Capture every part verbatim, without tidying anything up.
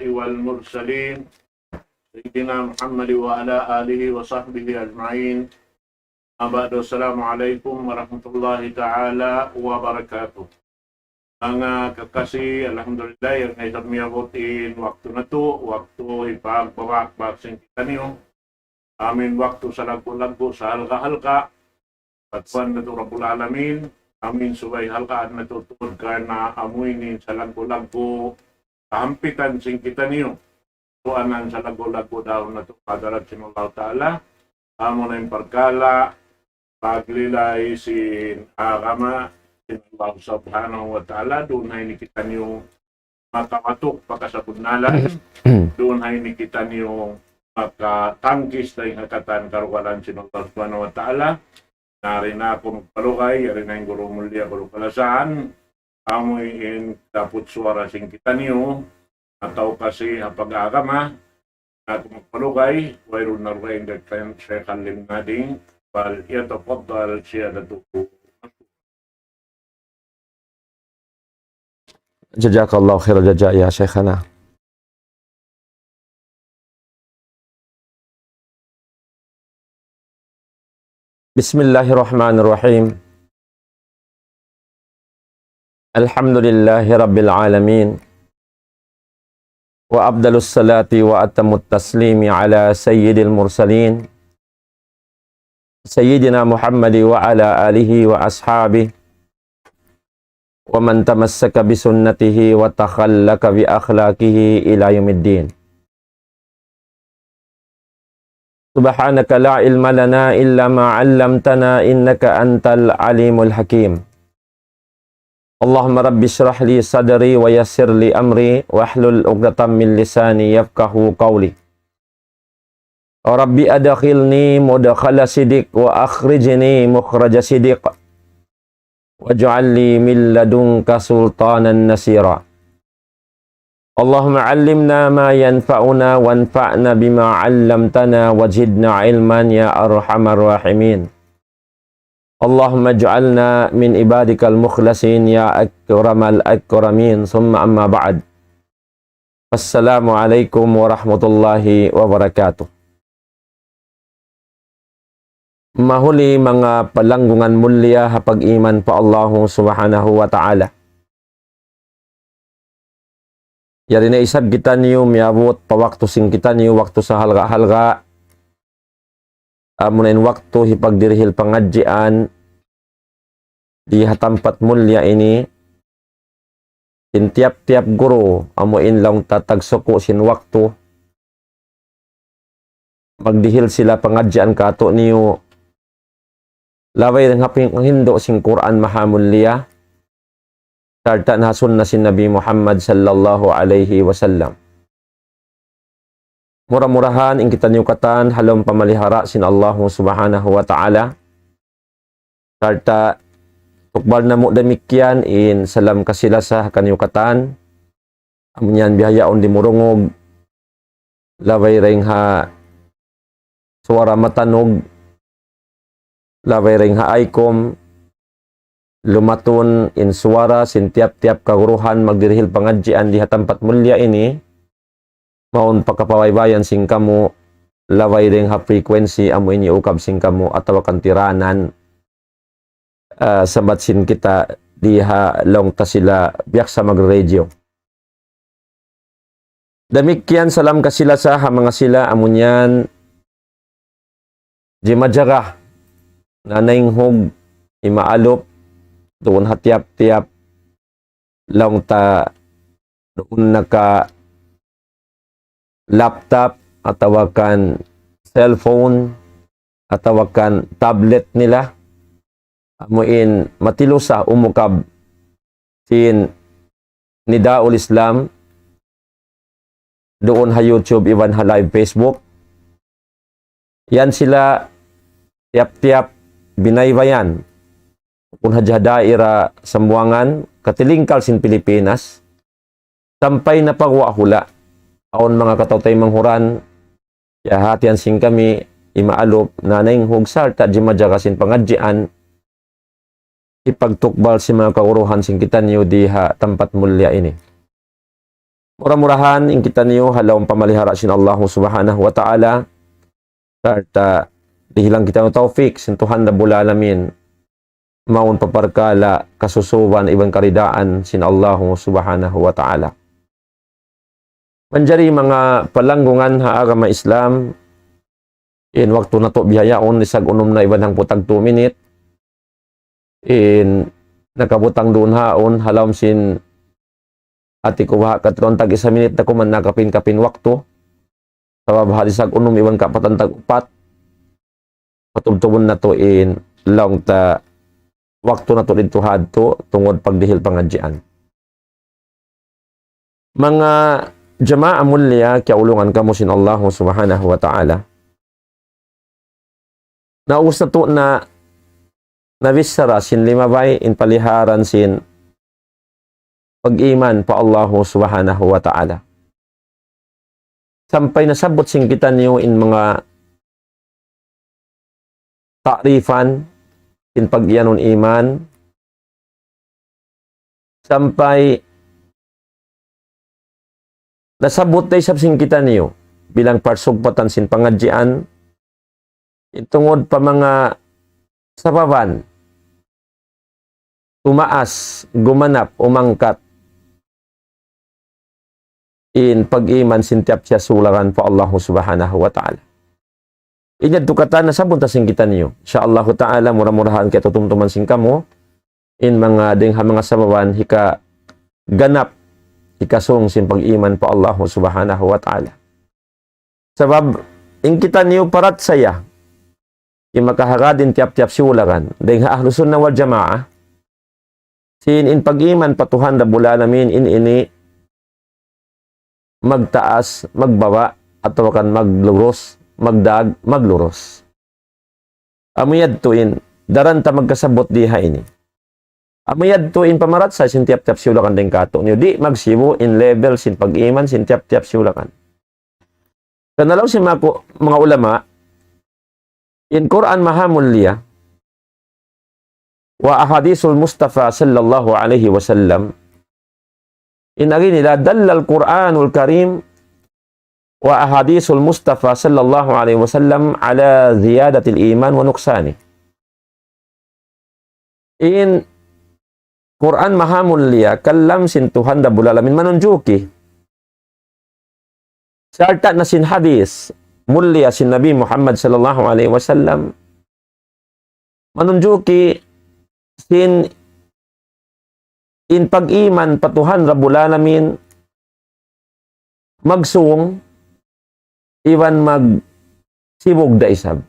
والمرسلين سيدنا محمد وعلى آله وصحبه أجمعين. أما بعد، السلام عليكم ورحمة الله تعالى وبركاته. Manga kakasi, alhamdulillah, yari na isab miyabut in waktu natu', waktu hipagbabak-bak sin kitaniyu. Amu in waktu salaggu'-laggu', sahalga'-halga', ha Tuhan natu' Rabbul Alamin. Amu in subay halgaan natu' tuud karna' amu ini in salaggu'-laggu' kahampitan sin kitaniyu. Tuanan salaggu'-laggu' daun natu' pa hadarat sin Allah Ta'ala. Amu na in parkala' paglilay sin agama sin Allah Subhanahu wa Ta'ala, duun ha ini kitaniyu makamatuk pa kasabunnalan, duun ha ini kitaniyu makatangkis dayn ha katan karugalan sin Allah Subhanahu wa Ta'ala. Na yari na aku magpalugay, yari na in guru mulliya, guru kalasahan, amu in daput suwara sin kitaniyu, atawa kasi ha pag-agama, na aku magpalugay, wayruun na lugay in Sheikh Alim Nading, فليتفضل سيادته. جزاك الله خير الجزاء يا شيخنا. بسم الله الرحمن الرحيم. الحمد لله رب العالمين. وأفضل الصلاة وأتم التسليم على سيد المرسلين سيدنا محمد وعلى آله وأصحابه ومن تمسك بسنته وتخلق بأخلاقه إلى يوم الدين. سبحانك لا علم لنا إلا ما علمتنا إنك أنت العليم الحكيم. اللهم رب اشرح لي صدري ويسر لي أمري واحلل عقدة من لساني يفقهوا قولي. رب أدخلني مدخل صدق وأخرجني مخرج صدق واجعل لي من لدنك سلطانا نصيرا. اللهم علمنا ما ينفعنا وانفعنا بما علمتنا وزدنا علما يا أرحم الراحمين. اللهم اجعلنا من عبادك المخلصين يا أكرم الأكرمين. ثم أما بعد. السلام عليكم ورحمة الله وبركاته. Mahuli manga palanggungan mulia ha pag-iman pa Allahu Subhanahu wa Ta'ala. Yari na isab kitaniyu miyabut pa waktu sin kitaniyu, waktu sahalga'-halga'. Amu na in waktu hipagdirihil pangadjian di ha tampat mulia ini. In tiyap-tiyap guru, amu in laung ta tagsuku' sin waktu, magdihil sila pangadjian kātu'niyu, labay dayn ha panghindu' sin Qur'an mahamulliya, sarta' na ha sunna sin Nabi Muhammad sallallahu alayhi wasallam. Mura-murahan in kitaniyu katan ha lawm pamalihara sin Allahu Subhanahu wa Ta'ala. Sarta' tukbal namu' damikkiyan in salam kasi-lasa kaniyu katan. Amu yan bihaun dimurungug, labay dayn ha suwara matanug, labay dayn ha aykum, lumatun in suwara sin tiyap-tiyap kaguruhan magdirihil pangadjian di ha tampat mulia ini, mawn pa kapabaybayan sin kamu, labay dayn ha frequency amu in iyukab sin kamu atawa kan tiranan, ah, sabat sin kita di ha laung ta sila biyaksa mag-radio. Damikkiyan salam kasi-lasa ha manga sila amu niyan jimajaga, nanaynghug, imaalup, duun ha tiyap-tiyap laung ta duun naka laptop atawa kan cellphone atawa kan tablet nila. Amu in matilusa umukab sin Nidaul Islam duun ha YouTube iban ha live Facebook. Yan sila tiyap-tiyap binaybayan. Bukun hadja ha daira Sambuwangan, katilingkal sin Pilipinas, sampay na pa guwa' hula'. Awn manga kataw-taymanghuran, kiyahatihan sin kami, imaalup, nanaynghug, sarta' jimajaga sin pangadjian, hipagtukbal sin manga kaguruhan sin kitaniyu di ha tampat mulia ini. Mura-murahan in kitaniyu ha lawm pamalihara sin Allah Subhanahu wa Ta'ala, sarta' dihilan kitaniyu tawfik sin Tuhan Rabbul Alamin, mawn pa parkala' kasusuban iban karidaan sin Allah Subhanahu wa Ta'ala. Manjari manga palanggungan ha agama Islam, in waktu natu' bihaun, lisag unum na iban hangpu' tag two minute. In nakabutang duun haun, ha lawm sin ati ku baha' katluan tag isa minute na kuman nakapin-kapin waktu. Sabab ha lisag unum iban kapatan tag upat, patubtubun natu' in laung ta waktu natu' didtu hadtu tungud pagdihil pangadjian. Manga jamaa mulia, kiyaulungan kamu sin Allah Subhanahu wa Ta'ala. Na ubus natu' na nabichara sin limabay in paliharan sin pag-iman pa Allah Subhanahu wa Ta'ala. Sampay nasabbut sin kitaniyu in manga ta'rifan sin pag-iyanun iman, sampay nasabbut da isab sin kitaniyu bilang parsugpatan sin pangadjian, in tungud pa manga sababan tumaas, gumanap, umangkat in pag-iman sin tiyap-tiyap sulakan pa Allah Subhanahu wa Ta'ala. In yadtu katan nasabbut ta sin kitaniyu. Insya Allah Ta'ala, mura-murahan kiyatutumtuman sin kamu in manga dayng ha manga sababan hikaganap, hikasung sin pag-iman pa Allah Subhanahu wa Ta'ala. Sabab in kitaniyu parachaya in makahagad in tiyap-tiyap sulakan dayng ha Ahlus Sunnah wal Jamaah, sin in pag-iman pa Tuhan Rabbul Alamin in ini magtaas, magbaba', atawa kan maglurus, magdag, maglurus. Amu yadtu in daran ta magkasabbut di ha ini. Amu yadtu in pamarachaya sin tiyap-tiyap sulakan dayng kātu'niyu. Di' magsibu' in level sin pag-iman sin tiyap-tiyap sulakan. Karna' laung sin manga ku-, manga ulama, in Qur'an Maha Mulia, wa ahadithul Mustafa sallallahu alayhi wasallam, in agi nila, dallal Qur'anul Karim wa ahadithul Mustafa sallallahu alayhi wasallam ala ziyadatil iman wa nuqsani. In Qur'an Maha Mulia, kalam sin Tuhan Rabbul Alamin, manunjuki sarta' na sin hadith mulia sin Nabi Muhammad sallallahu alayhi wasallam, manunjuki sin in pag-iman pa Tuhan Rabbul Alamin magsung iban magsibug da isab,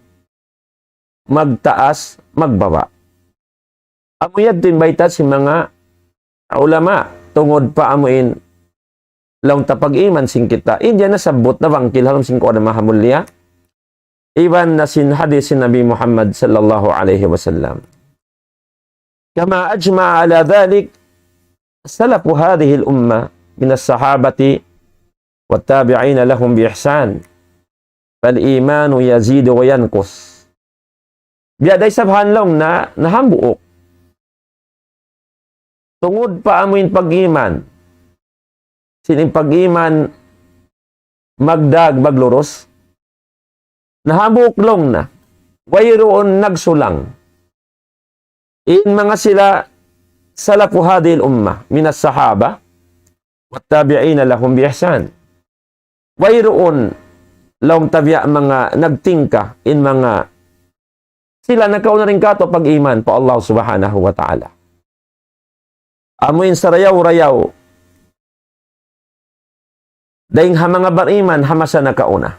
magtaas, magbaba'. Amu yadtu in bayta' sin manga ulama, tungud pa amu in laung ta pag-iman sin kita. In yan nasabbut na bangkil ha lawm sin Qur'an Maha Mulia iban na sin hadith sin Nabi Muhammad sallallahu alayhi wasallam. Kama ajma'a ala dhalik salafu hadhihil ummah minas sahabati wat tabi'ina lahum bi ihsan. Fal imanu yazidu wa yanqus. Biya' da isab ha laung na, na hambuuk. Tungud pa amu in pag-iman. Sin in pag-iman magdag, maglurus. Na hambuuk laung na. Wayruun nagsulang. In manga sila salafu hadhihil ummah, minas sahaba, wat tabi'ina lahum bi ihsan. Wayruun laung ta biya' manga nagtingka, in manga sila nakauna dayn kātu' pag-iman pa Allah Subhanahu wa Ta'ala. Amu in sarayaw-rayaw dayn ha manga bariman ha masa nakauna.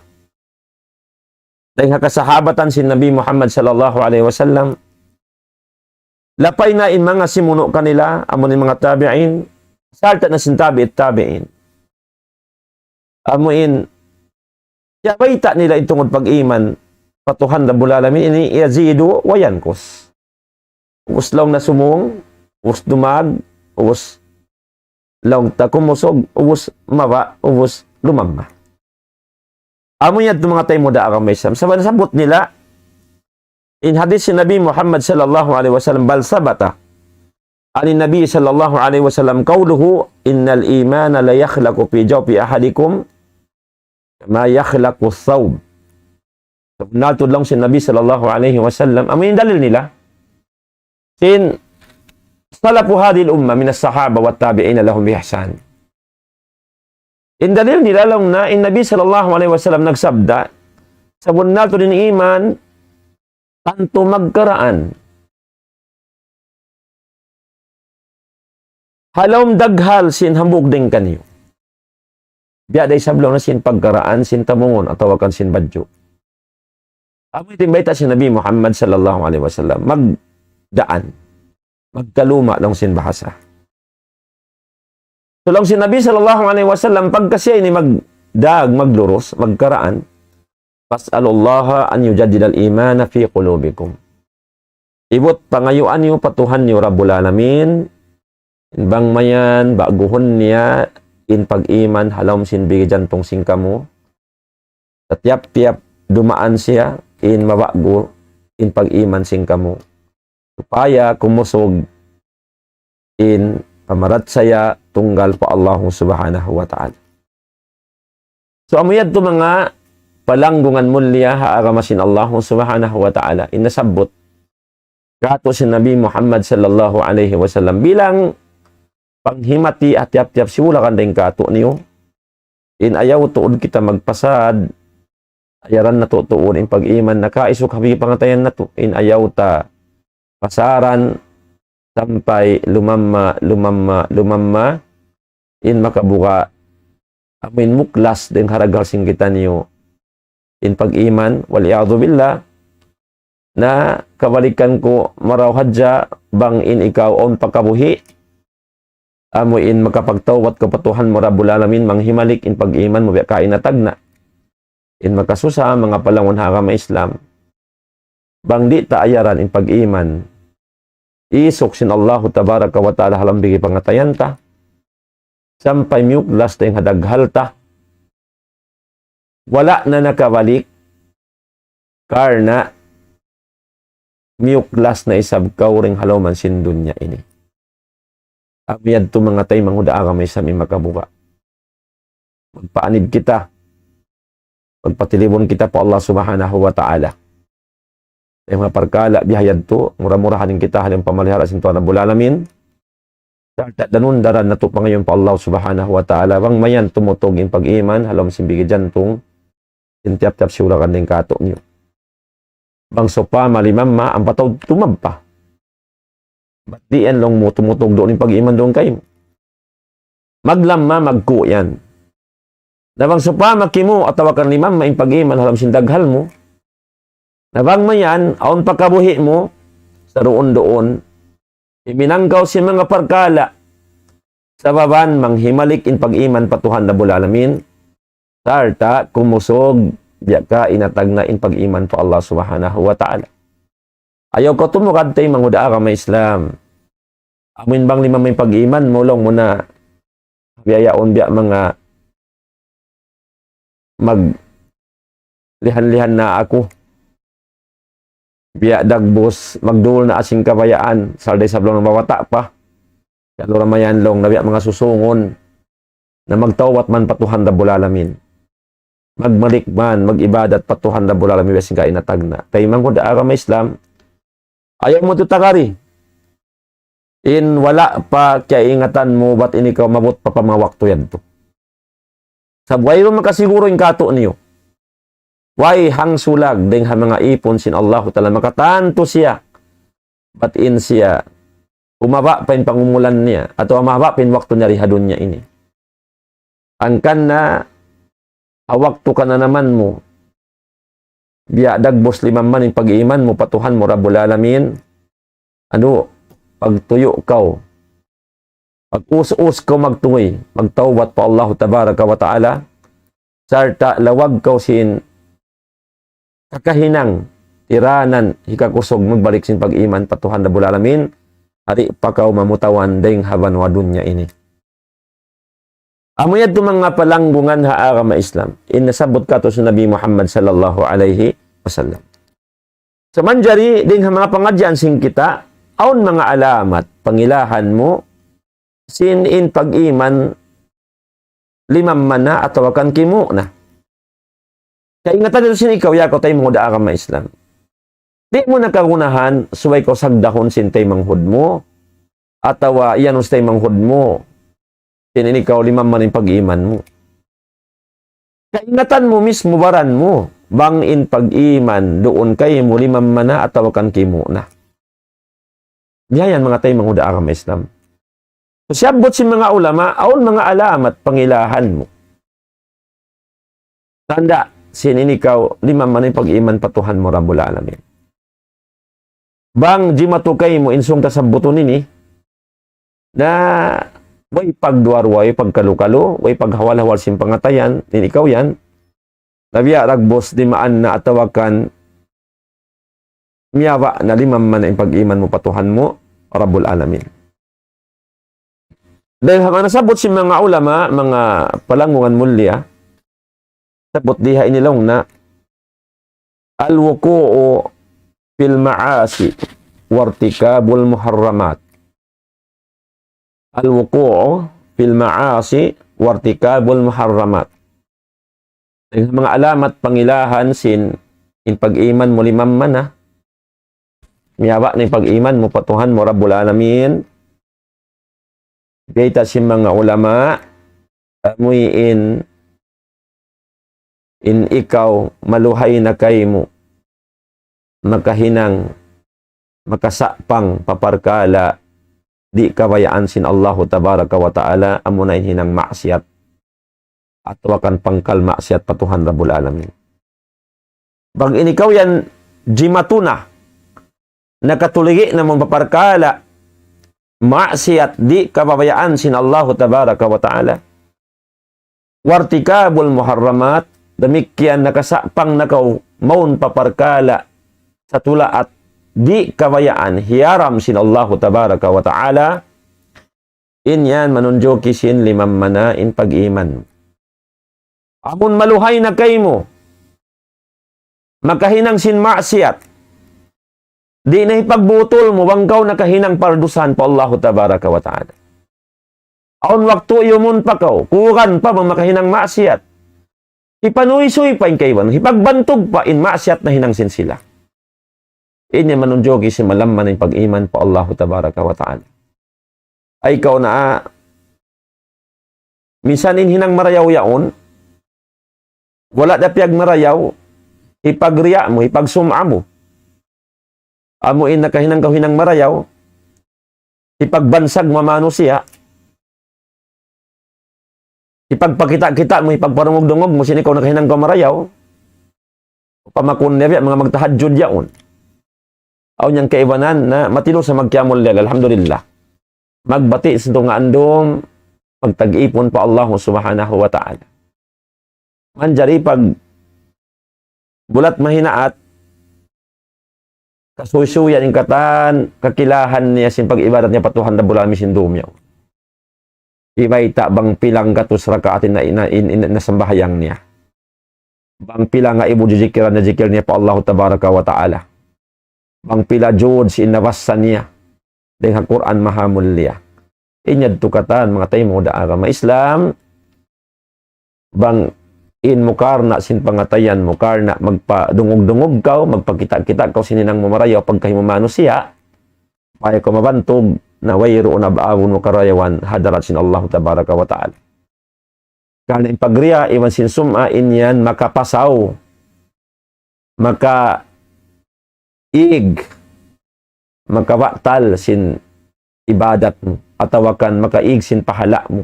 Dayn ha kasahabatan sin Nabi Muhammad sallallahu alayhi wasallam. Lapay na in manga simunu' kanila, amu in manga tabi'in, sarta' na sin tabi'it tabi'in. Amu in, ya bayta' nila in tungud pag-iman pa Tuhan Rabbul Alamin ini, yazidu wa yanqus. Ubus laung na sumung, ubus dumag, ubus laung ta kumusug, ubus maba', ubus lumamma. Amu yadtu manga taymanghud agama Islam. Sabab nasabbut nila, in hadith sin Nabi Muhammad sallallahu alayhi wasallam, bal sabata عن النبي صلى الله عليه وسلم قوله: إن الإيمان ليخلق في جوف أحدكم كما يخلق الثوب. Sabunnal tuud laung sin Nabi sallallahu alayhi wasallam, amu in dalil nila sin salafu hadhihi al-ummah min as-sahaba wa tabi'ina lahum bi ihsan. In dalil nila laung niya, in Nabi sallallahu alayhi wasallam nagsabda, sabunnal tuud in iman tantu magkaraan ha lawm daghal sin hambuuk dayn kaniyu. Biya' da isab laung niya sin pagkaraan sin tabungun atawa kan sin badju'. Amu in bayta' sin Nabi Muhammad sallallahu alayhi wasallam, magdaan, magkaluma' laung sin bahasa. So laung sin Nabi sallallahu alayhi wasallam, pagka siya ini magdag, maglurus, magkaraan, فاسألوا الله أن يجدد الإيمان في قلوبكم. Ibut pangayuan niyu pa Tuhan niyu Rabbul Alamin, bang mayan ba'guhun niya in pag-iman ha lawm sin bigi jantung sin kamu. Sa tiyap-tiyap dumaan siya, in maba'gu in pag-iman sin kamu. Supaya kumusug in pamarachaya tunggal pa Allah Subhanahu wa Ta'ala. So, amu yadtu manga palanggungan mulia ha agama sin Allah Subhanahu wa Ta'ala. In nasabbut katu' sin Nabi Muhammad sallallahu alayhi wasallam bilang panghimati ha tiyap-tiyap siulakan dayn katu' niyu. In ayaw tuud kita magpasad, ayaran natu' tuud in pag-iman nakaisuk ha bigi pangatayan natu'. In ayaw ta pasaran sampay lumamma, lumamma, lumamma, in makabuga', amu in muklas dayn ha daghal sin kitaniyu in pag-iman, wal iyadhu billah. Na kabalikan ku marayaw hadja bang in ikaw awn pa kabuhi', amu in makapagtawbat kaw pa Tuhan mu Rabbul Alamin, manghimalik in pag-iman mu biya' kaina tagna'. In makasusa, manga palanggungan ha agama Islam, bang di' ta ayaran in pag-iman isuk sin Allahu Tabaraka wa Ta'ala ha lawm bigi pangatayan ta, sampay miyuklas ta in ha daghal ta, wala' na nakabalik, karna' miyuklas na isab kaw dayn ha lawm sin dunya ini. Amu yadtu manga taymanghud ha agama Islam in makabuga'. Magpaanid kita. Magpatilibun kita pa Allah Subhanahu wa Ta'ala. Dayn ha manga parkala' biya' ha yadtu, mura-murahan in kita ha lawm pamalihara sin Tuhan Rabbul Alamin. Sarta' danun-daran natu' pangayuun pa Allah Subhanahu wa Ta'ala, bang mayan tumutug in pag-iman ha lawm sin bigi jantung sin tiyap-tiyap siulakan dayn katu' niyu. Bang sawpama limamma, ampa taud tumabpa. Bat di' yan laung mu tumutug duun in pag-iman duun kaymu. Maglamma, magku' yan. Na bang sawpama kimu atawa kan limamma in pag-iman ha lawm sin daghal mu, na bang mayan awn pa kabuhi' mu, sa duun-duun, himinang kaw sin manga parkala' sababan manghimalik in pag-iman pa Tuhan Rabbul Alamin, sarta' kumusug biya' kaina tagna' in pag-iman pa Allah Subhanahu wa Ta'ala. Ayaw kaw tumugad, taymanghud ha agama Islam. Amu in bang limamma in pag-iman mu, laung mu na, biya' yaun, biya' manga maglihan-lihan na aku. Biya' dagbus, magdul na asing kabayaan, salday sablon na mabata' pa. Yan ura mayan laung na biya' manga susungun na magtawbat man pa Tuhan Rabbul Alamin. Magbalik man, mag-ibadat pa Tuhan Rabbul Alamin, biya' sin kaina tagna'. Taymanghud ha agama Islam, ayaw mu tutagari. In wala' pa kiyaingatan mu, bat in ikaw maabut pa, pa manga waktu yadtu. Sa' way makasigur in katu' niyu. Way hangsulag dayn ha manga ipun sin Allahu Ta'ala, makatantu siya. Bat in siya, humaba pa in pangumulan niya, atawa mahaba pa in waktu niya di ha dunya ini. Hangkan na, ha waktu kananaman mu, biya' dagbus limamma in pag-iman mu pa Tuhan mu Rabbul Alamin, anu, pagtuyu' kaw, pag-us-us kaw magtunguy, magtawbat pa Allahu Tabaraka wa Ta'ala, sarta' lawag kaw sin kakahinang, tiranan, hikakusug magbalik sin pag-iman pa Tuhan Rabbul Alamin, di' pa kaw mamutawan dayn ha banwa dunya ini. Amu yadtu manga palanggungan ha agama Islam, in nasabbut katu' sin Nabi Muhammad sallallahu alayhi wasallam. Sa' manjari dayn ha manga pangadjian sin kita, Awn manga alamat, pangilahan mu, sin in pag-iman limamma na atawa kan kimu' na. Kaingatan natu' sin ikaw, ya kaw taymanghud ha agama Islam. Di' mu na kagunahan, subay kaw sagdahun sin taymanghud mu, atawa iyanun sin taymanghud mu, sin in ikaw limamma na in pag-iman mu. Kaingatan mu mismu baran mu, bang in pag-iman duun kaymu limamma na atawa kan kimu' na. Biya' yan manga taymanghud ha agama Islam. So, siyabbut sin manga ulama, awn manga alamat pangilahan mu. Tanda', sin in ikaw, limamma na in pag-iman pa Tuhan mu Rabbul Alamin. Bang jimatu kaymu in sung ta sabbutun ini, na way pagduwa-ruwa, way pagkalu-kalu, way paghawal-hawal sin pangatayan, in ikaw yan, na biya' dagbus dimaan na atawa kan miyabaya' na limamma na in pag-iman mu pa Tuhan mu, Rabbul Alamin. Dayn ha manga nasabbut sin manga ulama, manga palanggungan mulia, sabbut dii ha ini laung niya, الوقوع في المعاصي وارتكاب المحرمات. الوقوع في المعاصي وارتكاب المحرمات. Dayn ha manga alamat pangilahan sin in pag-iman mu limamma na, miyabaya' na in pag-iman mu pa Tuhan mu Rabbul Alamin. Bayta' sin manga ulama, amuin in ikaw maluhay na kaymu makahinang, makasapang pa parkala' di' kabayaan sin Allahu Tabaraka wa Ta'ala, amuna in hinang maksiyat atawa kan pangkal maksiyat pa Tuhan Rabbul Alamin. Bang in ikaw yan jimatu na, nakatuligi na mawn pa parkala' maksiyat di' kabayaan sin Allahu Tabaraka wa Ta'ala. وارتكاب المحرمات, damikkiyan nakasapang na kaw mawn pa parkala' sa tulaat di' kabayaan, hiyaram sin Allahu Tabaraka wa Ta'ala, in yan manunjuki sin limamma na in pag-iman. Amun maluhay na kaymu makahinang sin maksiyat, di' na hipagbutul mu bang kaw nakahinang pardusahan pa Allahu Tabaraka wa Ta'ala. Awn waktu iyumun pa kaw, kuran pa bang makahinang maksiyat. Hipanuysuy pa in kaibanan, hipagbantug pa in maksiyat nahinang sin sila. In yan manunjuki sin malamma na in pag-iman pa Allahu Tabaraka wa Ta'ala. Ay kaw na, minsan in hinang marayaw yaun, wala' da piyagmarayaw, hipagriya mu, hipagsum'a mu. Amu in nakahinang kaw hinang marayaw, hipagbansag mu manusiya', hipagpakita'-kita' mu, hipagparungug-dungug mu, sin ikaw nakahinang kaw marayaw. Pamakun niya biya' manga magtahajjud yaun. Awn yan kaibanan na matinu sa magqiyamul layl, alhamdulillah. Magbati' sin tunga' andum, magtag-ipun pa Allah Subhanahu wa Ta'ala. Manjari pag bulat mahinaat, kasuysuyan in katan, kakilahan niya sin pag-ibadat niya pa Tuhan Rabbul Alamin sin dum yaun. Ibayta' bang pilang gatus rakaat in, in, in, in, nasambahayang niya. Bang pila ngaibu jijikiran na jikir niya pa Allahu Tabaraka wa Ta'ala. Bang pila juz in nabassa niya dayn ha Qur'an Mahamulliya. In yadtu katan, manga taymanghud ha agama Islam, bang in mu karna' sin pangatayan mu, karna' magpadungug-dungug kaw, magpakita'-kita' kaw sin hinang mu marayaw pagkahi mu manusiya', supaya kaw mabantug na wayruun awn mu karayawan ha hadarat sin Allahu Tabaraka wa Ta'ala. Karna' in pagriya' iban sin sum'a in yan makapasaw, makaig, makabatal sin ibadat mu, atawa kan makaig sin pahala' mu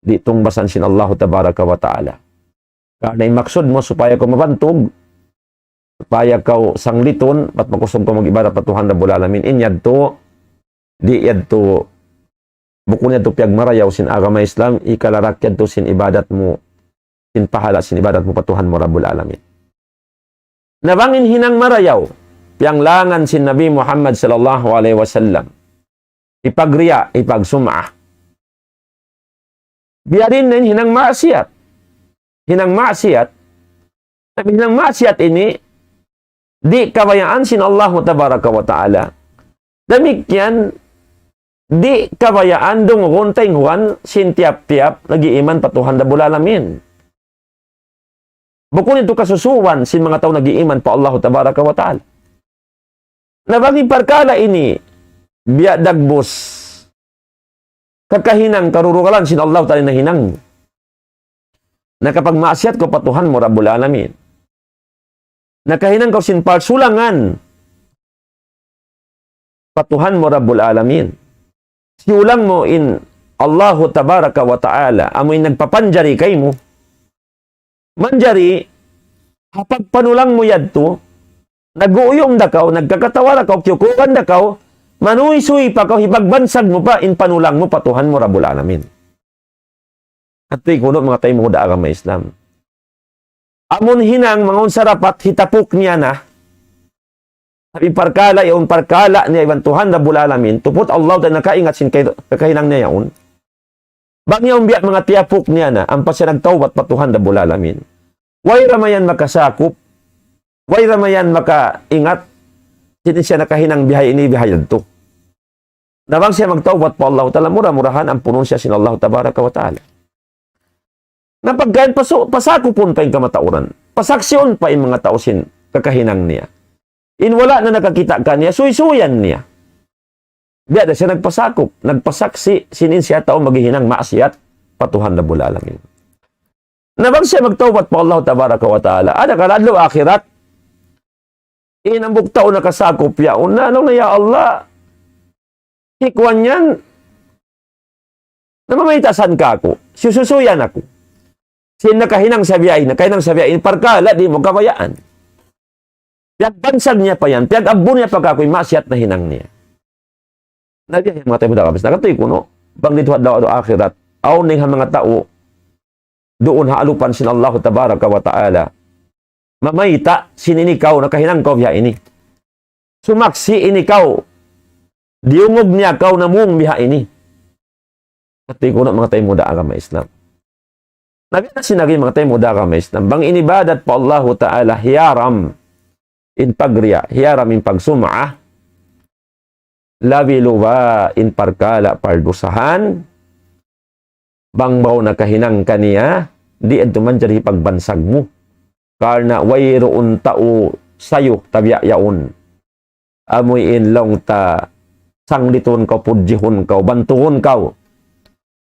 di' tungbasan sin Allahu Tabaraka wa Ta'ala. Karna' in maksud mu supaya kaw mabantug, supaya kaw sanglitun, bat makusug kaw mag-ibadat pa Tuhan Rabbul Alamin. In yadtu, di' yadtu, bukun yadtu piyagmarayaw sin agama Islam, hikalarak yadtu sin ibadat mu, sin pahala' sin ibadat mu pa Tuhan mu Rabbul Alamin. Na bang in hinang marayaw, piyanglangan sin Nabi Muhammad sallallahu alayhi wasallam, hipagriya', hipagsum'a. Biya' diin na in hinang maksiyat. Hinang maksiyat, tapi hinang maksiyat ini, di' kabayaan sin Allahu Tabaraka wa Ta'ala. Damikkiyan, di' kabayaan dungugun taynghuan sin tiyap-tiyap nag-iiman pa Tuhan Rabbul Alamin. Bukun yadtu kasusuwan sin manga tau nag-iiman pa Allah Tabaraka wa Ta'ala. Na bang in parkala' ini, biya' dagbus, kakahinang karurugalan sin Allah Ta'ala nahinang. Nakapagmaksiyat kaw pa Tuhan mu Rabbul Alamin. Nakahinang kaw sin parsulangan pa Tuhan mu Rabbul Alamin. Siyulang mu in Allahu Tabaraka wa Ta'ala, amu in nagpapanjari kaymu. Manjari, ha pagpanulang mu yadtu, nag-uuyum da kaw, nagkakatawa da kaw, kiyukugan da kaw, manuysuy pa kaw, hipagbansag mu pa, in panulang mu pa Tuhan mu Rabbul Alamin. Hati kunu' manga taymanghud ha agama Islam. Amun hinang mangaun sarapat hitapuk niya na. Tapi parkala', yaun parkala' niya iban Tuhan Rabbul Alamin. Tuput Allah Ta'ala nakaingat sin kay-, kakahinang niya yaun. Bang yaun biya' manga tiyapuk niya na, ampa siya nagtawbat pa Tuhan Rabbul Alamin. Way ra mayan makasakup, way ra mayan makaingat, sin siya nakahinang bihaini bihayadtu. Na bang siya magtawbat pa Allah Ta'ala, mura-murahan ampunun siya sin Allah Tabaraka wa Ta'ala. Na pagkain pasu-, pasakupun pa in kamatauran. Pasaksiun pa in manga tau sin kakahinang niya. In wala' na nakakita' kaniya, suysuyan niya. Biya' da siya nagpasakup, nagpasaksi', sin in siya tau maghihinang maksiyat pa Tuhan Rabbul Alamin. Na bang siya magtawbat pa Allah Tabaraka wa Ta'ala, adakala adlaw akhirat, in hambuuk tau nakasakup yaun na, laung niya, "Ya Allah, hi kuwan yan, namamayta' san kāku', suysuyan aku. Sin nakahinang sa biya' ini, nakahinang sa biya' ini, parkala' di' mu kabayaan. Piyagbansag niya pa yan, piyag-abbun niya pa kāku' in maksiyat nahinang niya." Na biya' yan manga taymanghud ha agama Islam. Katuy kunu', bang didtu ha adlaw akhirat, awn dayn ha manga tau, duun ha alupan sin Allah Tabaraka wa Ta'ala, mamayta' sin in ikaw, nakahinang kaw biya' ini. Sumaksi' in ikaw, diyungug niya kaw namung biya' ini. Hati kunu' manga taymanghud ha agama Islam. Na biya' na sin agi manga taymanghud ha agama Islam. Bang in ibadat pa Allahu Ta'ala hiyaram in pagriya, hiyaram in pagsum'ah, labi-labi in parkala' pardusahan, bang baw nakahinang kaniya, di' yadtu manjari pagbansag mu. Karna' wayruun tau sayuk tabiya' yaun. Amu in laung ta, sanglitun kaw, pudjihun kaw, bantugun kaw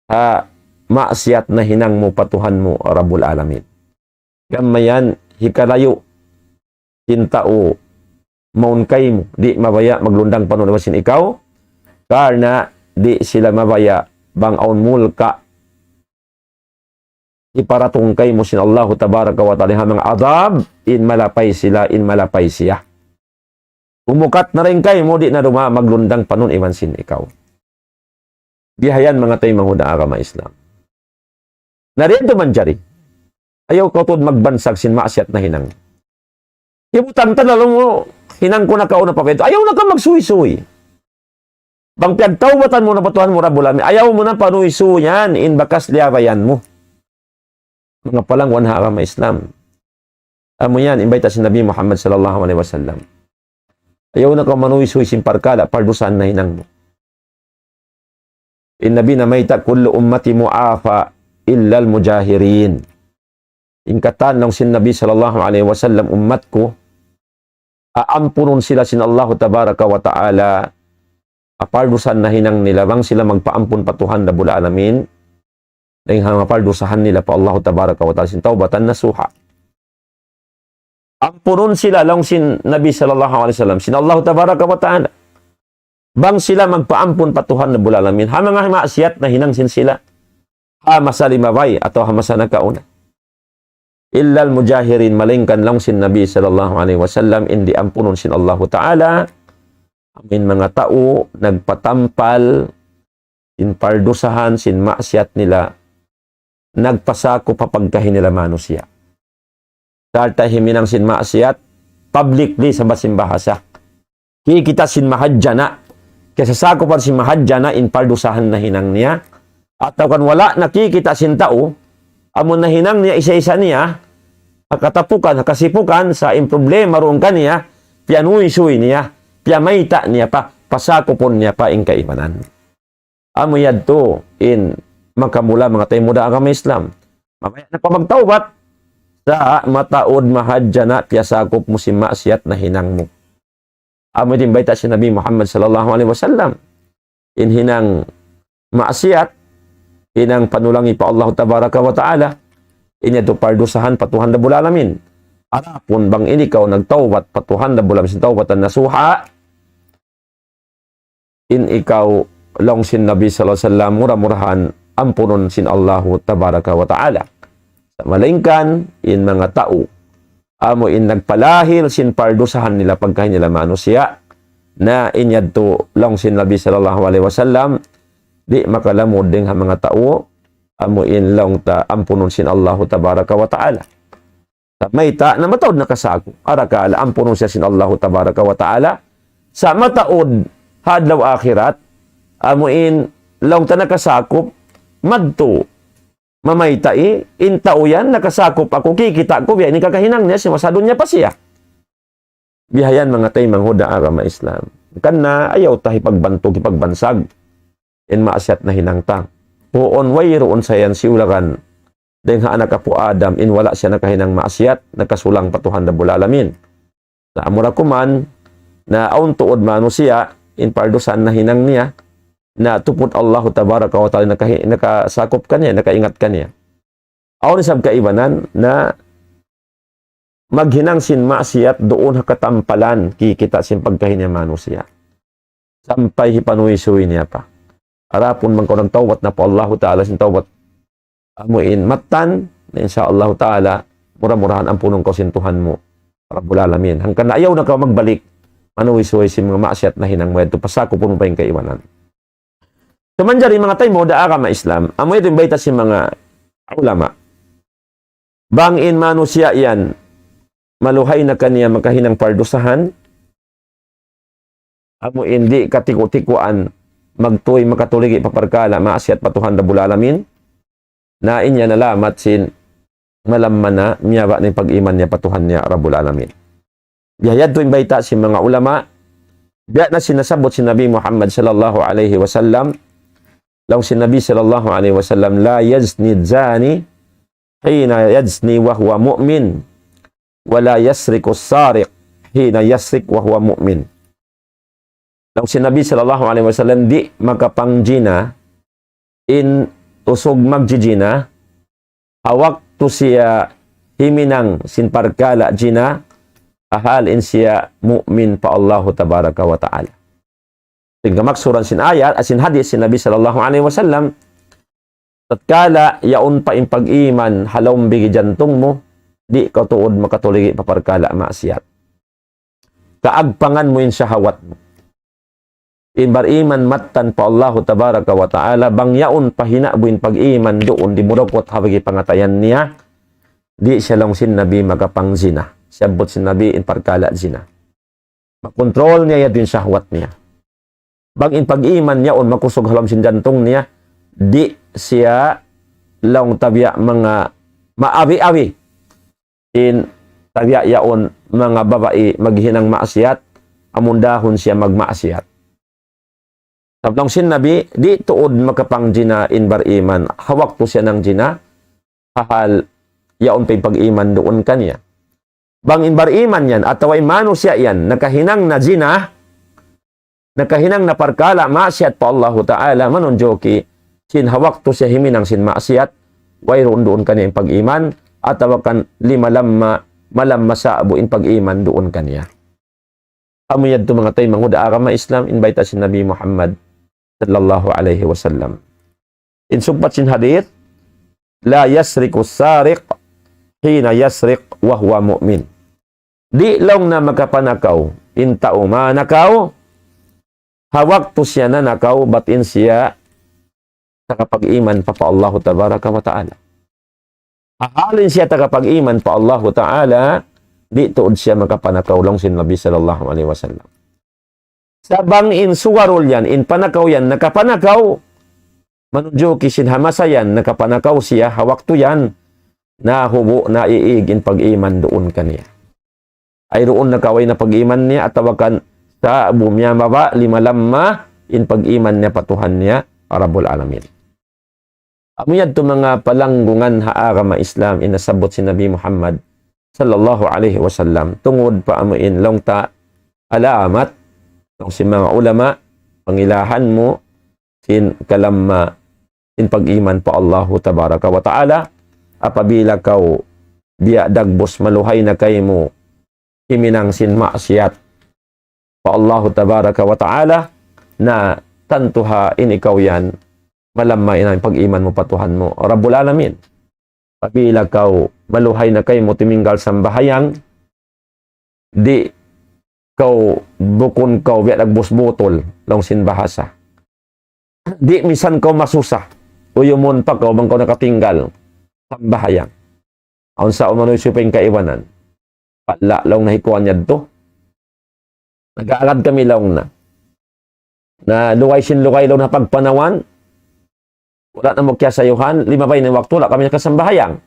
ha maksiyat nahinang mu pa Tuhan mu Rabbul Alamin. Gam mayan hikalayu' sin tau mawn kaymu, di' mabaya' maglundang panun iban sin ikaw, karna' di' sila mabaya' bang awn mulka' hiparatung kaymu sin Allahu Tabaraka wa Ta'ala ha manga adab, in malapay sila, in malapay siya. Umukat na dayn kaymu, di' na dumaag maglundang panun iban sin ikaw. Bihayan manga taymanghud ha agama Islam. Na di' yadtu manjari. Ayaw kaw tuud magbansag sin maksiyat nahinang. Hibutang ta na laung mu, hinang ku na kaw na pa yadtu. Ayaw na kaw magsuysuy. Bang piyagtawbatan mu na pa Tuhan mu Rabbul Alamin, ayaw mu na panuysuyan in bakas liyabayan mu. Manga palangwan ha agama Islam. Amu yan, in bayta' sin Nabi Muhammad sallallahu alayhi wasallam. Ayaw na kaw manuysuy sin parkala' pardusahan nahinang mu. In Nabi namayta', "كل أمتي معافى إلا المجاهرين." In katan laung sin Nabi sallallahu alayhi wasallam, ummat ku, aampunun sila sin Allahu Tabaraka wa Ta'ala, ha pardusahan nahinang nila, bang sila magpaampun pa Tuhan Rabbul Alamin, dayn ha manga pardusahan nila pa Allahu Tabaraka wa Ta'ala, sin tawbatan nasuha. Ampunun sila, laung sin Nabi sallallahu alayhi wasallam, sin Allahu Tabaraka wa Ta'ala, bang sila magpaampun pa Tuhan Rabbul Alamin ha manga maksiyat nahinang sin sila ha masa limabay atawa ha masa nakauna. "إلا المجاهرين," malaingkan laung sin Nabi sallallahu alayhi wasallam, in diampunun sin Allahu Ta'ala, amu in manga tau nagpatampal sin pardusahan, sin maksiyat nila, nagpasakup pa pagkahi nila manusiya'. Sarta' himinang sin maksiyat, publicly, sa bahasa, sin bahasa. Kikita' sin mahadjana', kasasakupan sin mahadjana' in pardusahan nahinang niya. Atawa kan wala' nakikita' sin tau, amun nahinang niya isa-isa niya, ha katapukan, ha kasipukan, sa' in problema duun kaniya, piyanuysuy niya, piyamayta' niya pa, pasakupun niya pa in kaibanan. Amu yadtu in makamula manga taymanghud ha agama Islam. Mabaya' na kaw magtawbat sa' mataud mahadjana' piyasakup mu sin maksiat nahinang mu. Amu in bayta' sin Nabi Muhammad sallallahu alayhi wasallam. In hinang maksiat, hinang panulangi pa Allah tabaraka wa ta'ala, in yadtu pardusahan pa Tuhan Rabbul Alamin. Adapun bang in ikaw nagtawbat pa Tuhan Rabbul Alamin sin tawbatan nasuha, in ikaw laung sin Nabi sallallahu alayhi wasallam mura-murahan ampunun sin Allahu tabaraka wa ta'ala. Sa' malaingkan in manga tau amu in nagpalahil sin pardusahan nila pagkahi nila manusiya', na in yadtu laung sin Nabi sallallahu alayhi wasallam, di' makalamud dayn ha manga tau amu in laung ta ampunun sin Allahu tabaraka wa ta'ala. Sa' mayta' na mataud nakasakup. Arakala' ampunun siya sin Allahu tabaraka wa ta'ala. Sa' mataud ha adlaw akhirat, amu in laung ta nakasakup, madtu mamayta' in tau yan nakasakup aku, kikita' ku biya' ini kakahinang niya, sin masa dunya pa siya. Bihayan manga taymanghud ha agama Islam. Karna' ayaw ta hipagbantug, hipagbansag in maksiat nahinang ta. Puun wayruun sa yan siyulagan dayn ha anak apu' Adam in wala' siya nakahinang maksiat, nakasulang pa Tuhan Rabbul Alamin. Na amura kuman, na awn tuud manusiya', in pardusahan nahinang niya, na tuput Allahu tabaraka wa ta'ala nakahi-, nakasakup kaniya, nakaingat kaniya. Awn isab kaibanan na maghinang sin maksiat duun ha katampalan kikita' sin pagkahi niya manusiya'. Sampay hipanuysuy niya pa. Adapun bang kaw nagtawbat na pa Allahu Ta'ala sin tawbat amu in mattan, na insya Allahu Ta'ala, mura-murahan ampunun kaw sin Tuhan mu, Rabbul Alamin. Hangkan na ayaw na kaw magbalik, manuysuy sin manga maksiat nahinang mu yadtu, pasakupun mu pa in kaibanan. Sa' manjari manga taymanghud ha agama Islam, amu yadtu in bayta' sin manga ulama. Bang in manusiya' yan, maluhay na kaniya makahinang pardusahan, amu in di' katiku-tikuan, magtuy makatuligi pa parkala' maksiat pa Tuhan Rabbul Alamin, na in yan alamat sin malamma na miyabaya' na in pag-iman niya pa Tuhan niya Rabbul Alamin. Biya' yadtu in bayta' sin manga ulama, biya' na sin nasabbut sin Nabi Muhammad sallallahu alayhi wasallam, laung sin Nabi sallallahu alayhi wasallam, لا يزني الزاني حين يزني وهو مؤمن، ولا يسرق السارق حين يسرق وهو مؤمن. Laung sin Nabi sallallahu alayhi wasallam, di' makapangjina in usug magjijina, ha waktu siya himinang sin parkala' jina, hal in siya mu'min pa Allahu Tabaraka wa Ta'ala. Sin kamaksuran sin ayat, sin hadith sin Nabi sallallahu alayhi wasallam, tatkala yaun pa in pag-iman ha lawm bigi jantung mu, di' kaw tuud makatuligi pa parkala' maksiat. Kaagpangan mu in shahawat mu. In bariman mattan pa Allahu Tabaraka wa Ta'ala, bang yaun pa hinabu in pag-iman duun dimurukut ha bigi pangatayan niya, di' siya laung sin Nabi makapangjina. Siyabbut sin Nabi in parkala' jina. Makontrol niya yadtu in shahwat niya. Bang in pag-iman yaun makusug ha lawm sin jantung niya, di' siya laung ta biya' manga maawi-awi. In tabiya' yaun manga babai maghinang maksiat, amun dahun siya magmaksiat. Sabab laung sin Nabi, di' tuud makapangjina in bariman, ha waktu siya nangjina, hal yaun pa in pag-iman duun kaniya. Bang in bariman yan, atawa in manusiya' yan, nakahinang na jina, nakahinang na parkala' maksiat pa Allahu Ta'ala, manunjuki sin ha waktu siya himinang sin maksiat, wayruun duun kaniya in pag-iman, atawa kan lima lamma, malamma sa'bu in pag-iman duun kaniya. Amu yadtu manga taymanghud ha agama Islam, in bayta' sin Nabi Muhammad sallallahu alayhi wasallam. In sugpat sin hadith, لا يسرق السارق حين يسرق وهو مؤمن. Di' laung na makapanakaw in tau manakaw, ha waktu siya nanakaw, bat in siya nakapag-iman pa, pa Allahu Tabaraka wa Ta'ala. Hal in siya nakapag-iman pa Allahu Ta'ala, di' tuud siya makapanakaw laung sin Nabi sallallahu alayhi wasallam. Sa' bang in sugarul yan, in panakaw yan, nakapanakaw, manunjuki sin ha masa yan, nakapanakaw siya, ha waktu yan, nahubu', naiig in pag-iman duun kaniya. Ay duun nakaway na pag-iman niya, atawa kan Sa' bu miyababa', limalamma in pag-iman niya pa Tuhan niya, Rabbul Alamin. Amu yadtu manga palanggungan ha agama Islam in nasabbut sin Nabi Muhammad sallallahu alayhi wasallam. Tungud pa amu in laung ta alamat, laung sin manga ulama, pangilahan mu sin kalamma sin pag-iman pa Allahu Tabaraka wa Ta'ala, apabila kaw biya' dagbus maluhay na kaymu himinang sin maksiyat pa Allahu Tabaraka wa Ta'ala, na tantu ha in ikaw yan, malamma in pag-iman mu pa Tuhan mu, Rabbul Alamin. Apabila kaw maluhay na kaymu timinggal sambahayang, di' kaw bukun kaw biya' dagbus butul, laung sin bahasa. Di' misan kaw masusa, uyumun pa kaw bang kaw nakatinggal sambahayang. Awn sa umanoy supaya kaibanan. Pala laung na hikuan yadtu. Nag-aalad kami laung na. Na lugay sin lugay laung na pagpanawan. Wala' na mu kiyasayuhan, limabay na waktu, wala' kami nakasambahayang.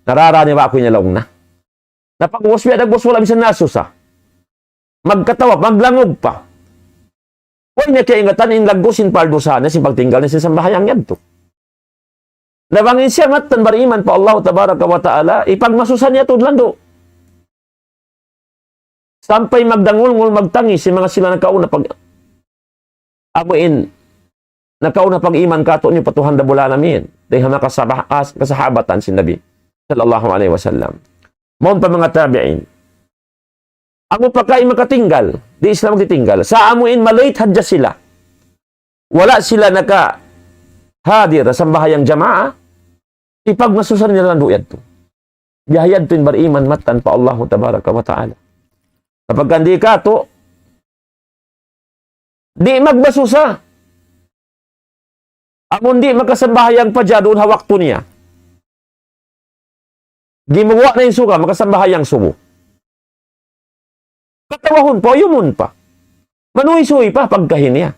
Narara niya ba aku niya laung na. Na pag-ubus biya' dagbus wala' misan nasusa. Magkatawa, maglangug pa. Way niya kiyaingatan in laggu' sin pardusahan niya, sin pagtinggal niya sin sambahayang yadtu. Na bang in siya mattan bariman pa Allah Tabaraka wa Ta'ala, ipagmasusa niya tuud landu'. Sampay magdangulngul, magtangis, sin manga sila nakauna pag-, amu in, nakauna pag-iman katu'niyu pa Tuhan Rabbul Alamin. Dayn ha manga kasabah-, kas-, kasahabatan sin Nabi sallallahu alayhi wasallam. Mawn pa manga tabi'in. Amu pa kay makatinggal, di' sila magtitinggal. Sa' amu in malate hadja sila. Wala' sila nakahadir ha sambahayang jamaa, ipagmasusa nila landu' yadtu. Biya' ha yadtu in bariman mattan pa Allahu Tabaraka wa Ta'ala. Kapag di' katu', di' magmasusa. Amun di' makasambahayang pajar duun ha waktu niya. Gimuwa' na in suga, makasambahayang subu. Katawahun pa, uyumun pa. Manuysuy pa, pagkahi niya.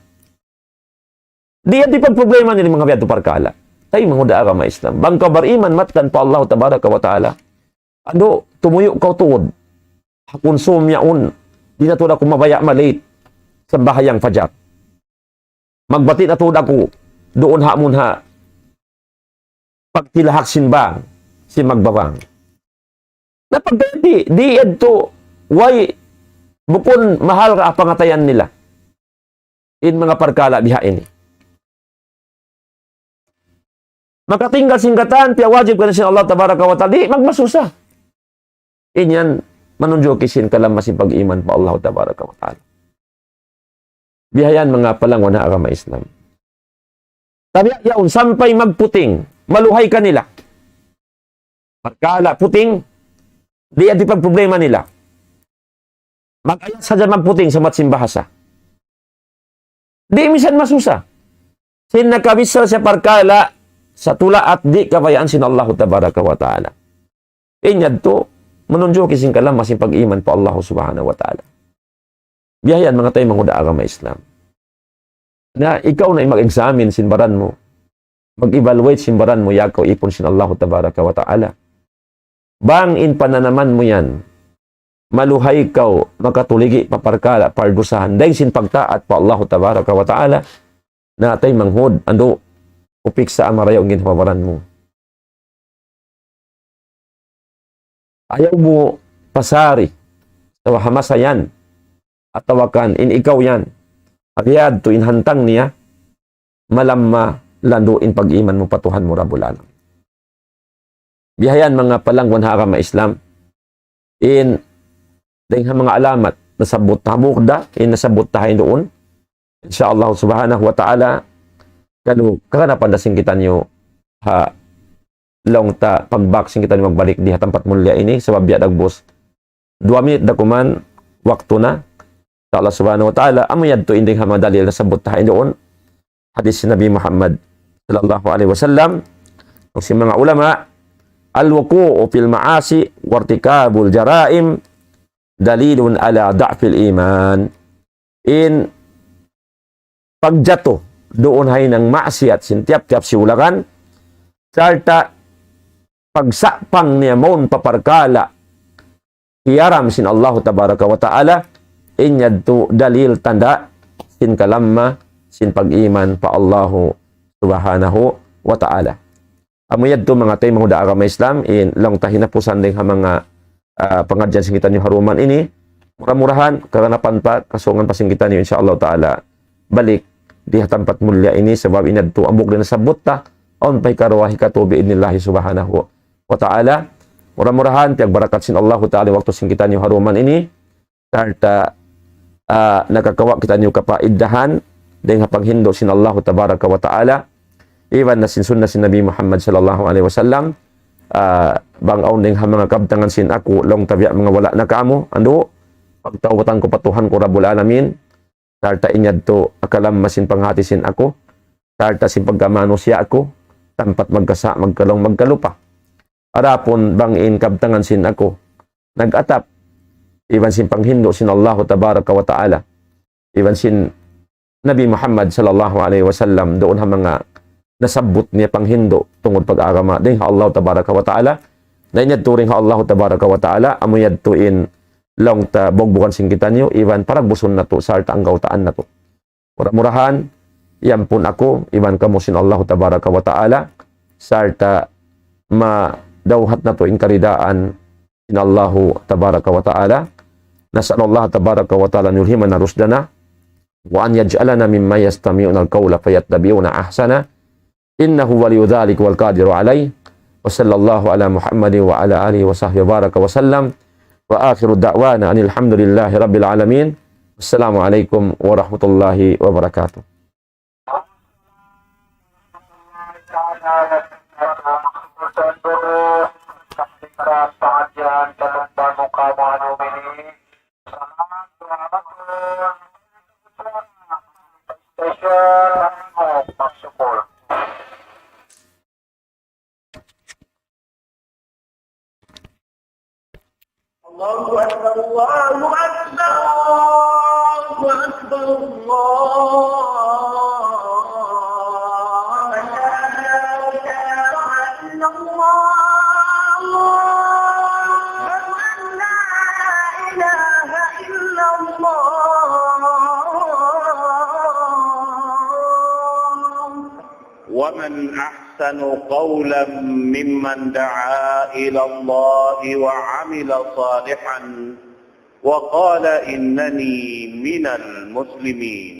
Di' yan di' pagproblema nila manga biya' tu parkala'. Ay, manga huda agama Islam. Bang kaw bariman mattan pa Allah Tabaraka wa Ta'ala. Ando, tumuyu' kaw tuud. Hakun sum yaun. Di' na tuud aku mabaya' malate sambahayang fajar. Magbati' na tuud aku duun ha amun ha pagtilahak sin bang, sin magbabang. Na pagka di', di' yadtu, way, bukun mahal ka pangatayan nila. In manga parkala' biha ini. Makatinggal sin katan, piyawajib kaniya sin Allah Tabaraka wa Ta'ala, di' magmasusa. In yan, manunjuki sin kalamma sin pag-iman pa Allah Tabaraka wa Ta'ala. Bihayan manga palangwan ha agama Islam. Tabi' yaun sampay magputing, maluhay kanila. Parkala' puting, di' yan di' pagproblema nila. Mag-ayat sadja magputing sa matsin bahasa. Di' misan masusa. Sin nakabisa siya parkala' sa tulaat di' kabayaan sin Allahu Tabaraka wa Ta'ala. In yadtu, manunjuki sin kalamma sin pag-iman pa Allahu Subhanahu wa Ta'ala. Bihayan manga taymanghud ha agama Islam. Na ikaw na in mag-examine sin baran mu. Mag-evaluate sin baran mu, ya kaw ipun sin Allahu Tabaraka wa Ta'ala. Bang in pananaman mu yan, maluhay kaw makatuligi pa parkala' pardusahan, dayn sin pagtaat pa Allahu Tabaraka wa Ta'ala, na taymanghud, andu', upiksa' marayaw in ginhawa-baran mu. Ayaw mu pasari, atawa ha masa yan, atawa kan in ikaw yan, ha biya' yadtu in hantang niya, malamma landu' in pag-iman mu pa Tuhan mu Rabbul Alamin. Bihayan manga palangwan ha agama Islam, in dayn ha manga alamat nasabbut ta ha bukda, in nasabbut ta ha induun. Insya Allah Subhanahu wa Ta'ala, kalu kaganapan da sin kitaniyu ha laung ta pagbak sin kitaniyu magbalik di ha tampat mulliya ini, sabab biya' dagbus duwa minit da kuman waktu na. Insya Allah Subhanahu wa Ta'ala, amu yadtu in dayn ha manga dalil nasabbut ta ha induun. Hadis Nabi Muhammad sallallahu alayhi wasallam, laung sin manga ulama, الوقوع في المعاصي وارتكاب الجرائم دليل على ضعف الإيمان. In pagjatu duun ha hinang maksiyat sin tiyap-tiyap siulakan, sarta' pagsapang niya mawn pa parkala' hiyaram sin Allahu Tabaraka wa Ta'ala, in yadtu dalil tanda' sin kalamma sin pag-iman pa Allahu Subhanahu wa Ta'ala. Amu yadtu manga taymanghud ha agama Islam, in laung ta hinapusan dayn ha manga, ah, pangadjian sin kitaniyu ha duman ini. Mura-murahan, kaganapan pa, kasungan pa sin kitaniyu, insya Allah Ta'ala. Balik, di ha tampat mulia ini, sabab in yadtu hambuuk da in nasabbut ta, awn pa hikaruwa, hikatū, bi'idhnillahi Subhanahu wa Ta'ala. Mura-murahan, piyagbarakat sin Allahu Ta'ala waktu sin kitaniyu ha duman ini, sarta', ah, nakakawa' kitaniyu kapaidahan dayn ha panghindu' sin Allahu Tabaraka wa Ta'ala, iban na sin sunnah sin Nabi Muhammad sallallahu alayhi wasallam. Ah, bang awn dayn ha manga kabtangan sin aku, laung ta biya' manga wala' na kamu, andu', pagtawbatan ku pa Tuhan ku Rabbul Alamin, sarta' in yadtu ha kalamma sin panghati sin aku, sarta' sin pagkamanusiya' aku, tampat magkasa', magkalaung, magkalupa. Adapun bang in kabtangan sin aku nag-atap iban sin panghindu' sin Allahu Tabaraka wa Ta'ala, iban sin Nabi Muhammad sallallahu alayhi wasallam, duun ha manga nasabbut niya panghindu' tungud pag-agama dayn ha Allah Tabaraka wa Ta'ala, na in yadtu dayn ha Allah Tabaraka wa Ta'ala, amu yadtu in laung ta bugbugan sin kitaniyu, iban paragbusun natu', sarta' anggawtaan natu'. Mura-murahan, iyampun aku, iban kamu sin Allahu Tabaraka wa Ta'ala, sarta' madawhat natu' in karidaan sin Allahu Tabaraka wa Ta'ala. نسأل الله تبارك وتعالى أن يلهمنا رشدنا، وأن يجعلنا ممن يستمعون القول فيتبعون أحسنه، إنه ولي ذلك والقادر عليه. وصلى الله على محمد وعلى آله وصحبه وبارك وسلم. وآخر دعوانا أن الحمد لله رب العالمين. السلام عليكم ورحمة الله وبركاته. الله أكبر، الله أكبر، الله أكبر، الله. أشهد أن لا إله إلا الله. أشهد أن لا إله إلا الله. ومن أحسن قولا ممن دعا إلى الله وعمل صالحا وقال إنني من المسلمين.